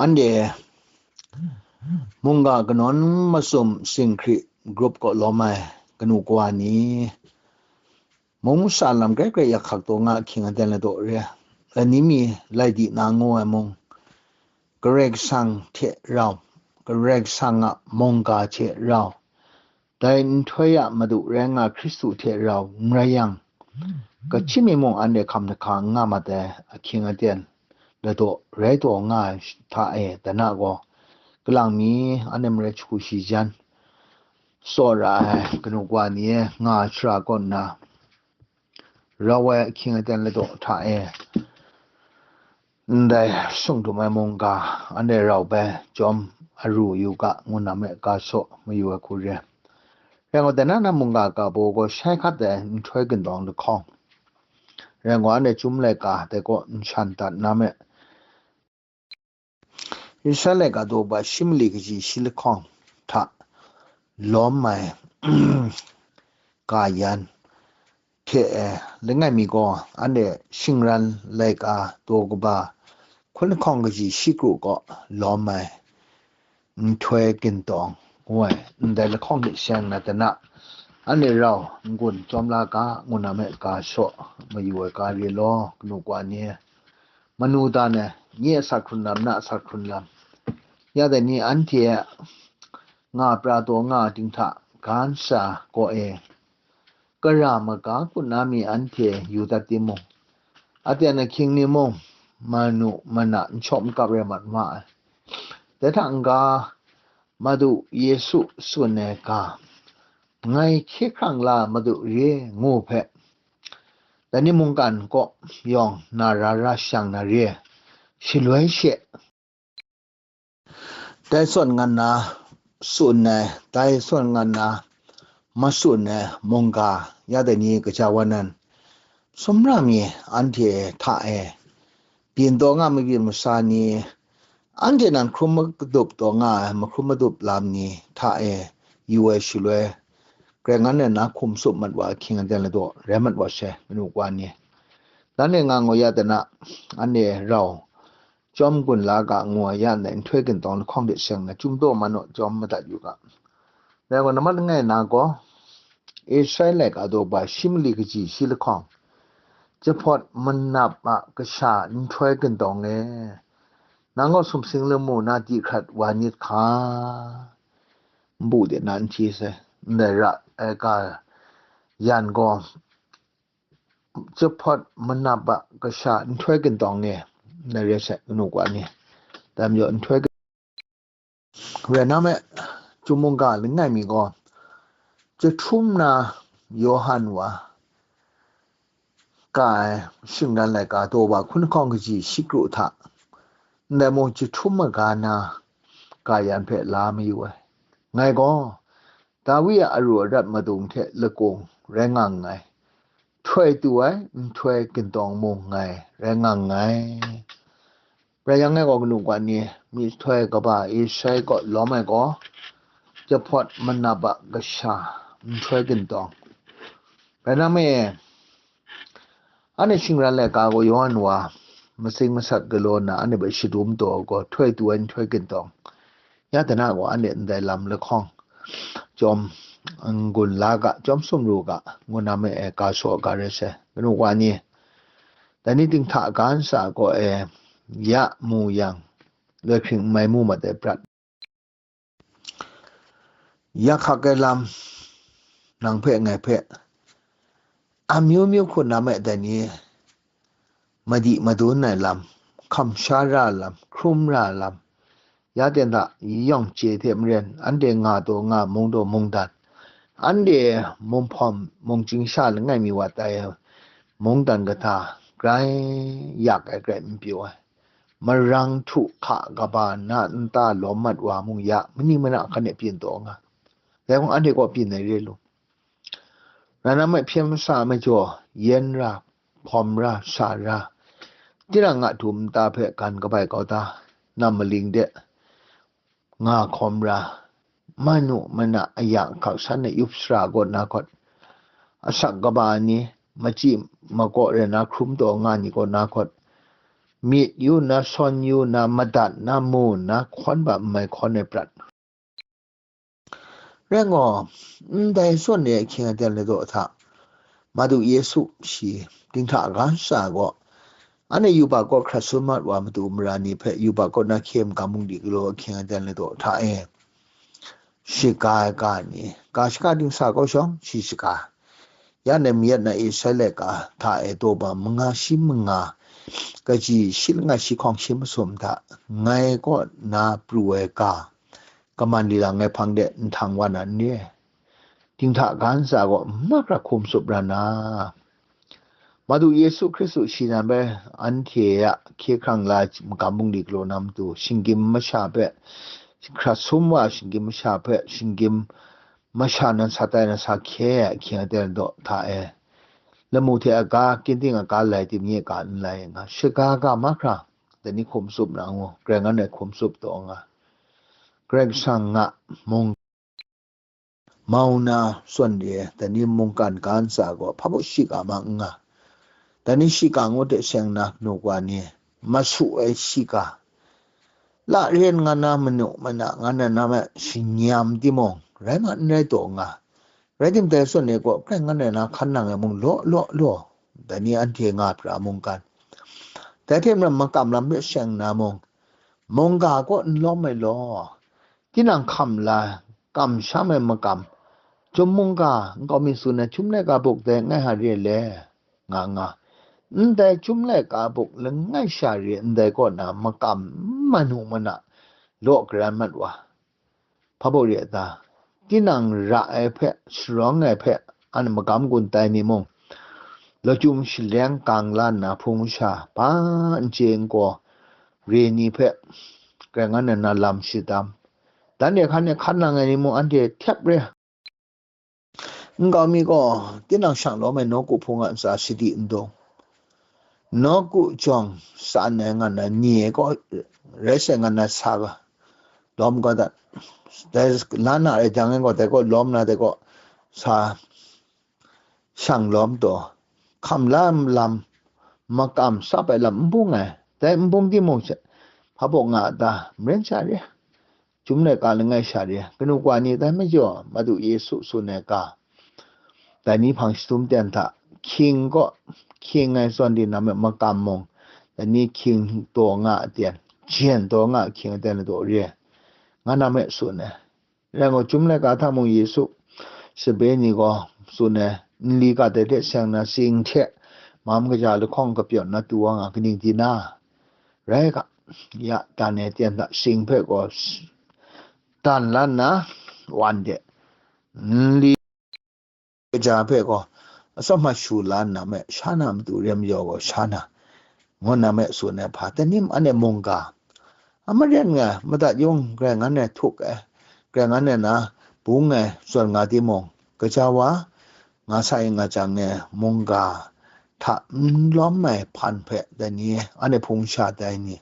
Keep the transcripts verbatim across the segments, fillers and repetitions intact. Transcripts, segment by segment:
Anhte mungga kanawn masum singhkri grup kaw lawm ai kanu kawa ni, mung masa lam grai grai yak hkak taw nga ahkying aten ladaw re ai ni mi lai di na ngu ai mung, Karai Kasang hte rau, Karai Kasang a mungga hte rau, dai nhtoi a Madu rai nga Hkristu hte rau n rai yang, kachyim mi mung anhte hkam hkak n nga mat ai ahkying aten ladaw rai taw nga ai hta e, dana gaw, kalang mi anhte marai hku shi jan, tsaw ra ai kanu kawa ni e nga ai shara kaw nna, rau ai ahkying aten ladaw hta e, ndai sung dum ai mungga anhte rau bai jawm aru yu ga, ngu na me ga saw mayu ai hku re. Rai ngu, dai na na mungga ga baw gaw shai hkat ai nhtoi gindawng lahkawng, rai ngu, anhte Chyum laika dai kaw n shan dat na me. Israel laika daw ba shi mali kaji shi lahkawng hta lawm ai ga yan hte e, langai mi gaw anhte shingran laika daw kaba hkun lahkawng kaji shi kru kaw lawm ai nhtoi gindawng ngu ai ndai lahkawng hte seng na dana, anhte rau n-gun jawm la ga, ngu na me ga saw mayu ai ga re law, kanu kawa ni, manu dan ai, nye a sak hkrun lam, na a sak hkrun lam, ya dai ni anhte a nga pra taw nga ting hta ga ntsa kaw e, kara maga kun na mi anhte yu dat timung, aten ahkying ni mung, manu mana n shawk n kap rai mat ma ai. Dai hta n-ga, Madu Yesu tsun ai ga, ngai hkye hkrang la Madu re ngu hpe, dai ni mungkan kaw yawng na ra ra shang na re, shaloi she, dai zawn ngan na tsun ai, dai zawn ngan na matsun ai mungga, ya dai ni kaja wa nan, sumra mi anhte hta e, byin taw nga mabyin masa ni, anhte nan hkrum madup taw nga ai mahkrum madup lam ni hta e yu ai shaloi, Karai Kasang na hkum tsup mat wa ahkying aten ladaw rai mat wa sai, kanu kawa ni. Dan e nga ngu ya dana, anhte rau jawm gun la ga ngu ai ya ndai nhtoi gindawng lahkawng hte seng na Chyum daw man naw jawm madat yu ga. Dai gaw, nambat langai na gaw, Israel laika daw ba shi mali kaji shi lahkawng, jahpawt manap a kasha nhtoi gindawng e, nang gaw sumsing lamu na di hkrat wa nit hka, npu de na n hti sai, ndai ra ai ga yan gaw, jahpawt manap a kasha nhtoi gindawng e, ndai re sai, kanu kawa ni, dai majaw nhtoi rai na me, Chyum mungga langai mi gaw, jahtum na Yawhan wa ka ai shingran laika daw ba hkun lahkawng kaji shi kru hta, ndai mung jahtum maga na ga yan hpe la mayu ai. Ngai gaw, Dawi a aru arat madung hte lakung rai nga nngai, htoi tu ai nhtoi gindawng mung ngai rai nga nngai. Rai yang, ngai gaw kanu kawa ni, myihtoi kaba Israel kaw lawm ai gaw, jahpawt manap a kasha nhtoi gindawng. Rai na me, anhte shingran laika gaw Yawhan wa matsing masat galaw nna anhte hpe shadum taw gaw, htoi tu ai nhtoi gindawng, ya dana gaw anhte ndai lam lahkawng jawm n-gun la ga, jawm sumru ga, ngu na me e ga saw ga rai sai, kanu kawa ni. Dai ni ting hta ga ntsa kaw e ya mu yang, loi hpring n mai mu mat ai prat. Ya hkak ai lam, nang hpe ngai hpe amyu myu hku na me dai ni, madi madun ai lam, hkam sha ra ai lam, hkrum ra ai lam, ya ten hta yawng chye hte maren, anhte nga taw nga, mung taw mungdan, anhte munghpawm mungchying sha langai mi wa tai ai mungdan kahta grai yak ai, grai n pyaw ai, marang htu hka kaba na nta lawm mat wa mung ya, mani mana hkan e byin taw nga, dai gaw anhte kaw byin ai re lu. Rai na me, hpyen masa majaw yen ra, hpawm ra, sa ra, tinang a htum nta hpe gan kabai kau da, nam maling de nga hkawm ra, manu mana aya hkak san e yup sara kaw na hkawt, asak kaba ni, machyi makaw rai na hkrum taw nga ni kaw na hkawt, myit yu nna, sawn yu nna, madat nna, mu nna, hkawn ba n mai hkawn ai prat. Rai ngu, ndai sawn ni ahkying aten ladaw hta, Madu Yesu shi dinghta ga ntsa gaw, anhte yubak kaw hkrat sun mat wa matu mara ni hpe yubak kaw na hkye magam bungli galaw ahkying aten ladaw hta e, shiga ai ga ni, ga shaka dingsa kau shawng shi shiga, ya nem yet na Israela ga hta e taw ba manga shi manga, kaji shi langai shi hkawng shi masum hta, ngai kaw na pru ai ga, kaman lila ngai hpang de nhtang wa na n re? Dinghta ga ntsa gaw mahkra hkum tsup ra na, Madu Yesu Hkristu shi nan bai anhte a hkye hkrang la ai magam bungli galaw na matu, shinggyim masha hpe, hkrat sum wa ai shinggyim masha hpe, shinggyim masha nan sa tai na sa hkye ai ahkying aten ladaw hta e, lamu hte aga, ginting aga lai, timyi aga n lai nga, shiga ga mahkra, dai ni hkum tsup na ngu, Karai Kasang e hkum tsup taw nga, Karai Kasang a mung mau na sawn re, dai ni mungkan ga ntsa gaw hpa baw shiga ma n nga, dai ni shiga ngu hte seng na kanu wa ni, masu ai shiga, la ren nga na manu mana nga na na me shinyam timung, rai ma n rai taw nga, rai tim dai sawn e gaw, Karai Kasang e na hkan nang e mung law law law, dai ni anhte nga pra mungkan, dai hte maren makam lam hpe seng na mung, mungga kaw n lawm ai law, tinang hkam la, kamsham ai makam, Chyum mungga, nkau mi tsun ai, chyum laika buk dai langai sha re le, nga nga, ndai chyum laika buk langai sha re ndai kaw na makam n man u mana, law karan mat wa, hpa baw re a ta? Tinang ra ai hpe, sharawng ai hpe, an magam gun tai ni mung, lachyum shaleng gang la nna hpung masha, hpa n chye n gaw re ni hpe, Karai Kasang e na lam shadam, dan de hkan e hkan nang ai ni mung anhte htyep re. Nkau mi gaw, tinang shang lawm ai nawku hpung a ntsa sadi n dawng, nawku jawng sa n ai nga na ni e gaw, rai sai nga na sa ga, lawm ga dat, dai la na rai jang e gaw, dai gaw lawm na, dai gaw sa shang lawm taw, hkam la lam, makam sap ai lam n bung ai, dai n bung timung she, hpa baw nga a ta? Maren sha re, chyum laika langai sha re, kanu wa ni dai majaw, Madu Yesu tsun ai ga, dai ni hpang shadum ten hta, hkying kaw, hkying ai zawn di na me makam mung, dai ni hkying taw nga a ten, jen taw nga a hkying aten ladaw re, nga na me tsun ai. Rai ngu, chyum laika hta mung Yesu sape ni gaw tsun ai, nli ga dai hte seng na sing hte mam kaja lahkawng kapyawn na tu wa nga, kaning di na? Rai ga, ya, dan e ten hta sing hpe gaw dan la nna, wan de, nli kaja hpe gaw atsawm hta shu la nna me, sha na matu rem yaw gaw sha na, ngu na me tsun ai hpa, dai ni mung anhte mungga, a maren nga, madat yung Karai Kasang e htuk ai, Karai Kasang e na bung ai zawn nga timung, kaja wa nga sa i nga jang e, mungga hta n lawm ai hpan hpe dai ni anhte hpung sha tai ni?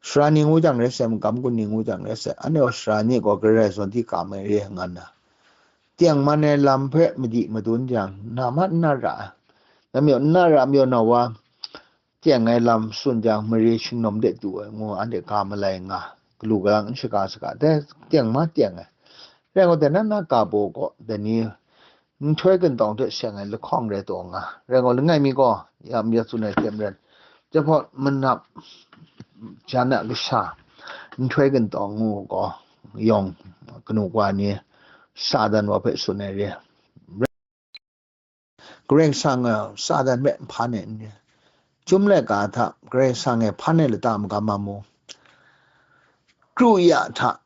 Sara ni ngu jang rai sai, magam gun ni ngu jang rai sai, anhte gaw sara ni gaw Karai zawn hti kam ai re nga nna, tengman ai lam hpe madi madun jang, na ma n na ra ai, na majaw n na ra majaw na wa, teng ai lam tsun jang, mare shingnawm de du ai ngu, anhte ga malai nga, galu galang n shaga saga, dai teng ma teng ai. Rai ngu, dai na na ga baw gaw, dai ni nhtoi kantawng hte seng ai lahkawng rai taw nga. Rai ngu, langai mi gaw, ya myit tsun ai hte maren, jahpawt manap jan a kasha, nhtoi kantawng ngu gaw, yawng kanu wa ni Satan wa hpe tsun ai re. Karai Kasang a Satan hpe hpan e n re? Chyum laika hta Karai Kasang e hpan e lata magam ma mu? Kru ya hta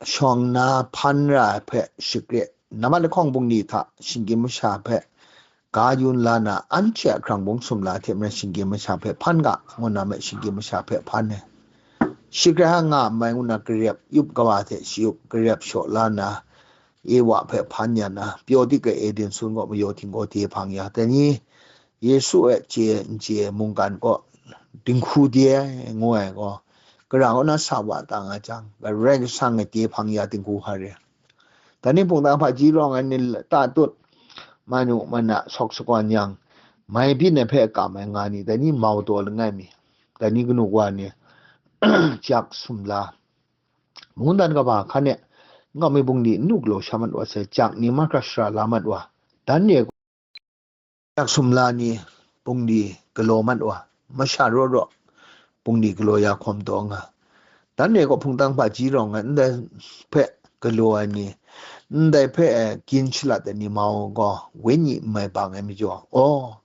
shawng na hpan ra ai hpe shagret, nambat lahkawng bungli hta shinggyim masha hpe ga yun la na, anhte a hkrang bung sumla hte maren shinggyim masha hpe hpan ga, ngu na me shinggyim masha hpe hpan e. Shagrai nga mai ngu na, garep yup kawa hte shayup garep shaw la na, Ewa hpe hpan ya na, pyaw dik ai Eden sun gaw mayaw htinggaw de hpang ya, dai ni Yesu e chye n chye mungkan gaw dinghku de ai ngu ai gaw, gara kaw na sa wa ta nga jang, Karai Kasang e de hpang ya dinghku hkra re. Dai ni mungdan hpaji rawng ai ni lata tut, manu mana sawk sakawn yang, mai byin ai hpe kam ai nga ni, dai ni mau taw langai mi, dai ni kanu wa ni, jak sumla, mungdan kaba hkan e, n-gawm mi bungli n nu galaw sha mat wa sai, jak ni mahkra shara la mat wa, dan e, jak sumla ni bungli galaw mat wa, masha raw raw, bungli galaw ya hkawm taw nga. Dan e gaw hpungtang hpaji rawng ai, ndai hpe galaw ai ni, ndai hpe gin shalat ai ni mau gaw, wenyi n mai bang ai majaw, aw,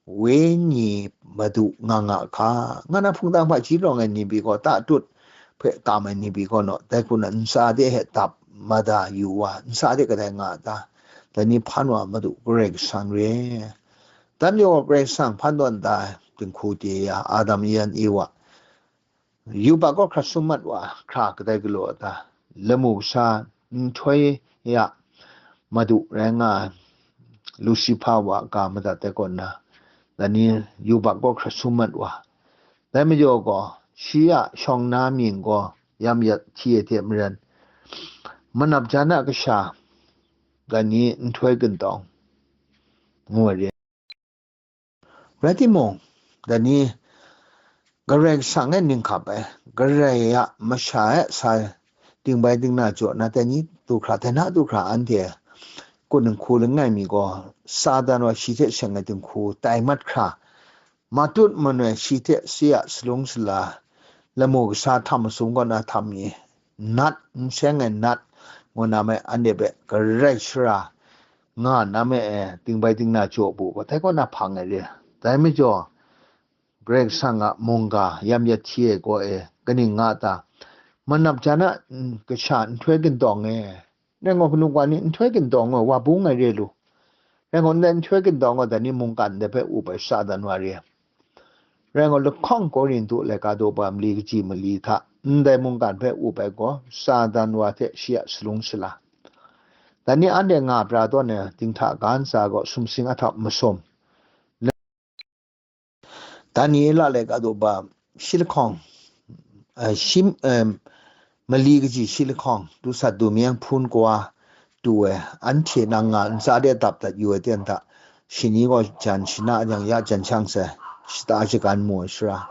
wenyi madu nga nga hka, nga na hpungtang hpaji rawng ai ni pyi gaw, ta tut hpe kam ai ni pyi gaw naw, dai hku na ntsa de he dap mada yu wa, ntsa de kadai nga a ta? Dai ni hpan wa Madu Karai Kasang re. Dan yawng Karai Kasang hpan tawn da ai dinghku chye ya, Adam yan Ewa, yubak gaw hkra sum mat wa, hkra kadai galaw a ta? Lamu kasa nhtoi ya madu rai nga ai Lusifa wa ga madat ai kaw na, dai ni yubak gaw hkra sum mat wa. Dai majaw gaw, shi a shawng na mying gaw yam yat hti ai hte maren, manap jan a kasha, dai ni nhtoi kantawng ngu ai re. Rai timung, dai ni Karai Kasang e ning hkap ai, Karai a masha e sa tingbai tingna jaw na, dai ni du hkra, dai na du hkra, anhte kun dinghku langai mi gaw, Satan wa shi hte seng ai dinghku tai mat hkra, matut manoi shi hte si a salung sala, lamu kasa htam masum kaw na htam mi, nat, n seng ai nat, ngu na me, anhte hpe garai shara nga na me e, tingbai tingna jaw bu, dai kaw na hpang ai re. Dai majaw, Karai Kasang a mungga yam yat hti ai gaw e, kaning nga ta? Manap jan a, mm, kasha nhtoi kantawng e, rai ngu, kanu wa ni nhtoi kantawng e wa bung ai re lu. Rai ngu, ndai nhtoi kantawng e dai ni mungkan de hpe up ai Satan wa re. Rai ngu, lahkawng Korintu laika daw ba mali kaji mali hta, ndai mungkan hpe up ai gaw Satan wa hte shi a salung sala. Dai ni anhte nga pra tawn ai dinghta ga ntsa gaw sumsing ahtap masum. Daniela laika daw ba shi lahkawng, eh, shi, eh, mali kaji shi lahkawng, du sat du meng hpun kawa tu ai, anhte nang nga ntsa de dap dat yu ai ten hta, shani gaw jan shana yang ya jan shang sai, shata shagan mu ai sara.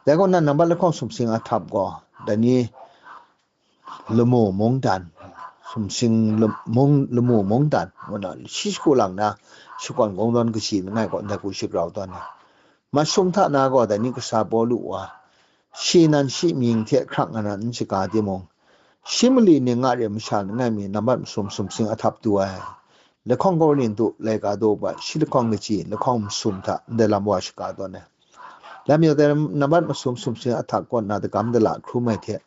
Dai kaw na nambat lahkawng sumsing ahtap gaw, dai ni lamu mungdan, sumsing lam-, mung, lamu mungdan, ngu na shi shagu lang na, shakawn kungdawn kaji langai kaw ndai hku shagrau tawn ai. Masum hta na gaw dai ni kasa Pawlu wa, shi nan shi mying hte hkrak nga nan n shaga timung, shi mali ning a re masha langai mi nambat masum sumsing ahtap tu ai. Lahkawng Korintu laika daw ba shi lahkawng kaji lahkawng masum hta ndai lam wa shaga tawn ai. Lam yawng dai nambat masum sumsing ahtap kaw na dagam dala hkrum ai hte,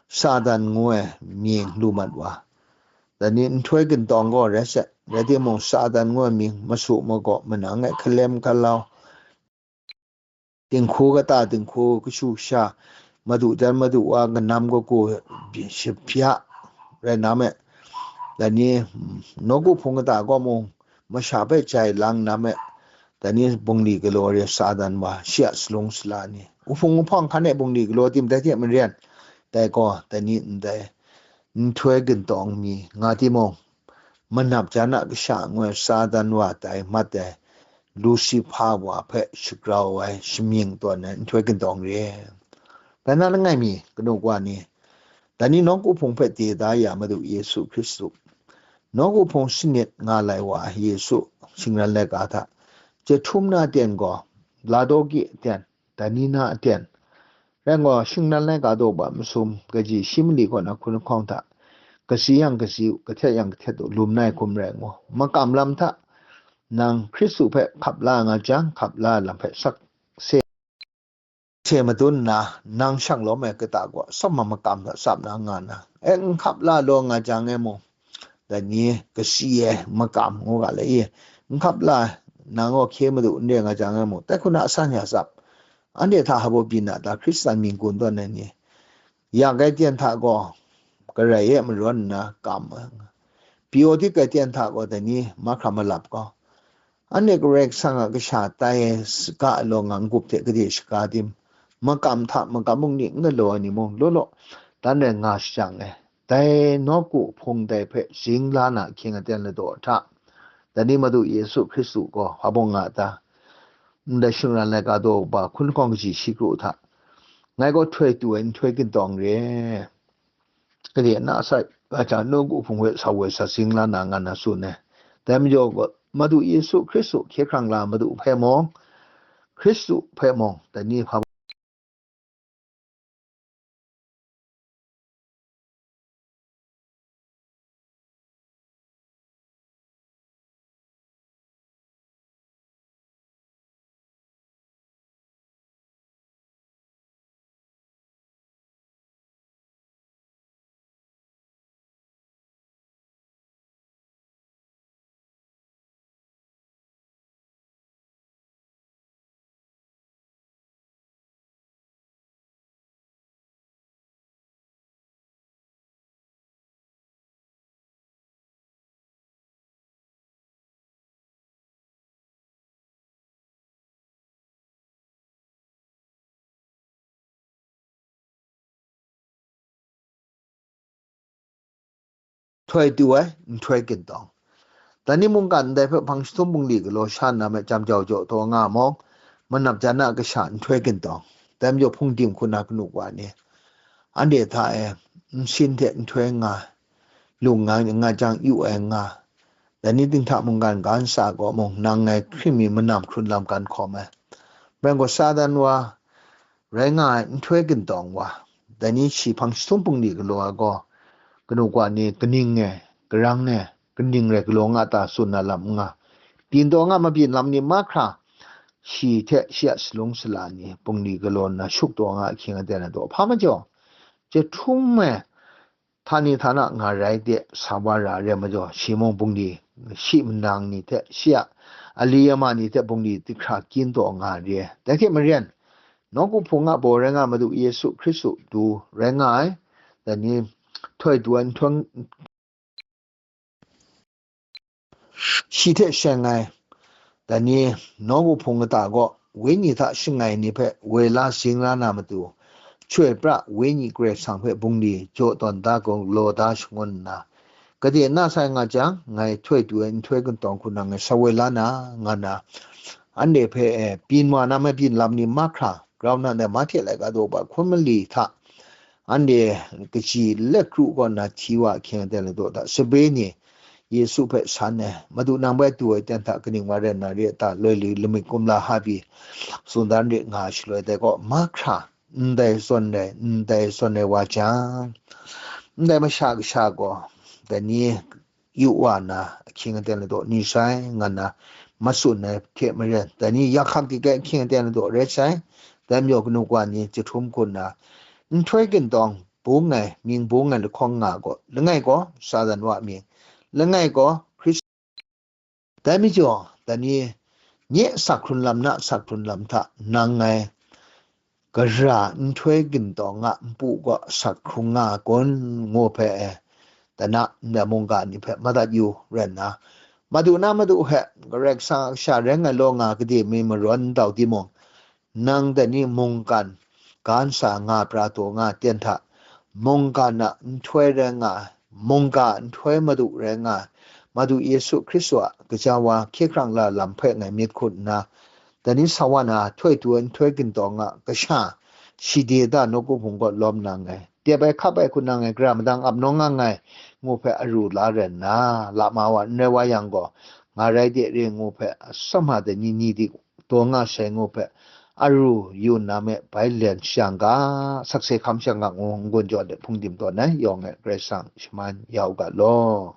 Satan ngu ai mying lu mat wa. Dai ni nhtoi kantawng gaw rai sai, rai timung, Satan ngu ai mying masu magaw manang e hkalem hkalau, dinghku kata, dinghku kashu kasha, madu jan madu wa, kanam kagu shapya rai na me. Dai ni, mm, nawku hpung kata gaw mung, masha hpe jai lang na me. Dai ni bungli galaw re Satan wa, shi a salung sala ni, uhpung uhpawng hkan e bungli galaw tim dai hte maren, dai gaw, dai ni ndai nhtoi kantawng mi nga timung, manap jan a kasha ngu ai Satan wa tai mat ai Lusifa wa hpe shagrau ai shamying tawn ai nhtoi kantawng re. Dai na langai mi, kanu wa ni, dai ni nawku hpung hpe de da ya Madu Yesu Hkristu, nawku hpung sanit nga lai wa Yesu shingran laika hta, jahtum na aten gaw, Laodiki aten, dai ni na aten, rai ngu, shingran laika daw ba masum kaji shi mali kaw na hkun lahkawng hta, kasi yang kasi u, kahtet yang kahtet u, lum na ai hkum rai ngu, makam lam hta, nang Hkristu hpe hkap la nga jang, hkap la ai lam hpe sakse se madun nna, nang shang lawm ai kata gaw, tsawm a makam hta tsap na nga na, e, n hkap la law nga jang e mung, dai ni kasi e makam ngu ga le i, n hkap la, nang gaw hkye madu n re nga jang e mung, dai hku na asan ya tsap. Anhte hta hpabaw byin a ta, Hkristan mying gun tawn ai ni, yak ai ten hta gaw, Karai e marawn nna kam ai, pyaw dik ai ten hta gaw, dai ni mahkra malap gaw, anhte Karai Kasang a kasha tai ai saga ai law nga n-gup hte gade shaga tim, makam hta makam mung ni n galaw ai ni mung, law law dan rai nga shajang e, dai nawku hpung dai hpe zing la na ahkying aten ladaw hta, dai ni Madu Yesu Hkristu gaw hpa bawng nga a ta? ndai shingran laika daw ba hkun hkawng kaji shi kru hta, ngai gaw htoi tu ai nhtoi gindawng re. Gade na sai, a jang nawku hpung hpe sa woi sa zing la na nga na tsun ai. Dai majaw gaw, Madu Yesu Hkristu hkye hkrang la Madu hpe mung, Hkristu hpe mung, dai ni hpa htoi tu ai nhtoi gindawng. Dai ni mungkan ndai hpe hpang jahtum bungli galaw sha nna me jam jau jaw taw nga mung, manap jan a kasha nhtoi gindawng. Dai majaw hpung dim hku na kanu wa ni, anhte hta e nsin hte nhtoi nga, lung nga, nga jang yu ai nga, dai ni ting hta mungkan ga nsa gaw mung, nang ngai hkring mi manam hkrun lam gan hkawm ai. Bai gaw Satan wa, rai nga ai nhtoi gindawng wa, dai ni shi hpang jahtum bungli galaw ai gaw, kanu wa ni kaning e, karang e, kaning rai galaw nga ta tsun na lam n nga, byin taw nga mabyin lam ni mahkra, shi hte shi a salung sala ni bungli galaw nna shuk taw nga ahkying aten ai daw. Hpa majaw, jahtum e, htani htana nga rai de, sa wa ra re majaw, shi mung bungli, shi manang ni hte, shi a ali ama ni hte bungli dihkra kyin taw nga re. Dai hte maren, nawku hpung a baw rai nga ai Madu Yesu Hkristu du rai nga ai, dai ni htoi tu ai nhtoi, shi hte sheng ai, dai ni nawku hpung kata gaw, wenyi hta shangai ni hpe woi la zing la na matu, chyoi pra wenyi Karai Kasang hpe bungli jaw tawn da, galaw da shangun nna, gade na sai nga jang, ngai htoi tu ai nhtoi gindawng hku nang ngai sa woi la na, nga na, anhte hpe e, byin wa na mabyin lam ni mahkra, grau na ndai mahte laika daw ba hkun mali hta, anhte kaji let kru kaw nna hti wa ahkying aten ladaw hta, sape ni Yesu hpe san ai, Madu nang bai du ai ten hta kaning wa rai nna re a ta, loi lu lamik kumla ha pyi, tsun dan re nga ai shaloi dai gaw, mahkra, ndai zawn rai, ndai zawn rai wa jang, ndai masha kasha gaw, dai ni yu wa na, ahkying aten ladaw ni sai, nga na, matsun ai hte maren, dai ni ya hkam hkying aten ladaw rai sai, dai majaw kanu wa ni jahtum hku nna, nhtoi gindawng bung ai, mying bung ai lahkawng nga gaw, langai gaw, Satan wa mying, langai gaw, Hkristu. Dai majaw, dai ni, nye asak hkrun lam, na asak hkrun lam hta, nang ngai, gara nhtoi gindawng a npu gaw asak hkrung nga ai kun, ngu hpe e, dai na, ndai mungga ni hpe madat yu rai nna, Madu na Madu hpe, Karai Kasang a kasha rai nga law nga gade mi marawn n tau timung, nang dai ni mungkan, ga nsa nga pra taw nga ten hta, mungkan a nhtoi rai nga ai, mungga a nhtoi Madu rai nga ai, Madu Yesu Hkristu a kaja wa hkye hkrang la lam hpe ngai myit hkut nna, dai ni sa wa na htoi tu ai nhtoi gindawng a kasha, shi de da nawku hpung kaw lawm na nngai, tep ai hkap ai hku nang ngai gara madang ap nawng nga nngai, ngu hpe aru la rai nna, lama wa n rai wa yang gaw, nga rai de re ngu hpe, atsam hta dai ni ni di taw nga sai ngu hpe, aru yu nna me bai len shang ga, sakse hkam shang ga ngu n-gun jaw let hpung dim tawn ai, yawng e Karai Kasang shaman ya u ga law.